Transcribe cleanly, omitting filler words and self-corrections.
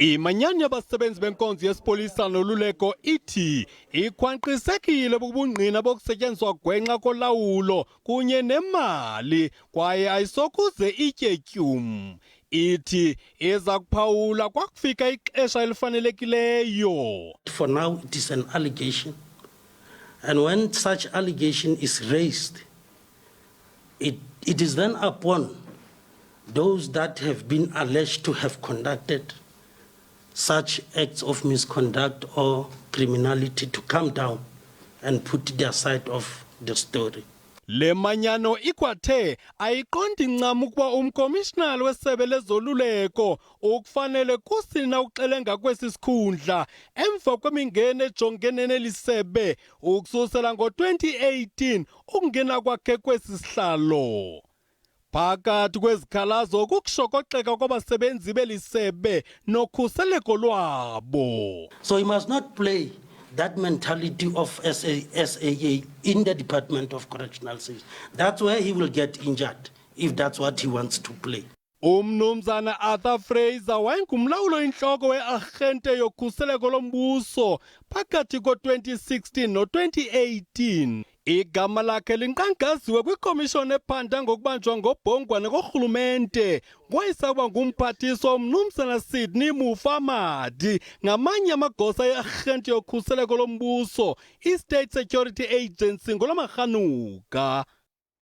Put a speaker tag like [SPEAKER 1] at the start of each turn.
[SPEAKER 1] Imanyano yabasebenzi benkonzo yesipolisa noluleko ithi ikhwankqisekile bubungqina bokusetyenziswa gwenxa kolawulo kunye nemali kwaye ayisokuze itye tyum. Ithi iza kuphawula kwakufika ixesha elifanelekileyo.
[SPEAKER 2] For now it is an allegation and when such allegation is raised it is then upon those that have been alleged to have conducted such acts of misconduct or criminality to come down and put their side of the story.
[SPEAKER 1] Le manyano ikwathe ayiqondi ncam ukuba umkomishinala wesebe lezoluleko ukufanele kusina uxelenga kwesi sikhundla emva kwemingeni ejongene neli sebe ukususela ngo-2018 ukungena kwakhe kwesi sihlalo. Phakathi kwezikhalazo kukushokoxeka kwabasebenzi beli sebe nokhuseleko lwabo.
[SPEAKER 2] So he must not play that mentality of SAA in the Department of Correctional Services. That's where he will get injured if that's what he wants to play.
[SPEAKER 1] Umnumzana Arthur Fraser wayengumlawulo inhloko we-arhente yokhuseleko lombuso phakathi ko-2016 no-2018. Igama lakhe linkqangaziwe kwikomishoni ephanda ngokubanjwa ngobhongwane korhulumente wayesakuba ngumphathiswa umnumzana Sydney Mufamadi ngamanye amagosa e-arhente yokhuseleko lombuso i-State Security Agency ngolwamarhanuka.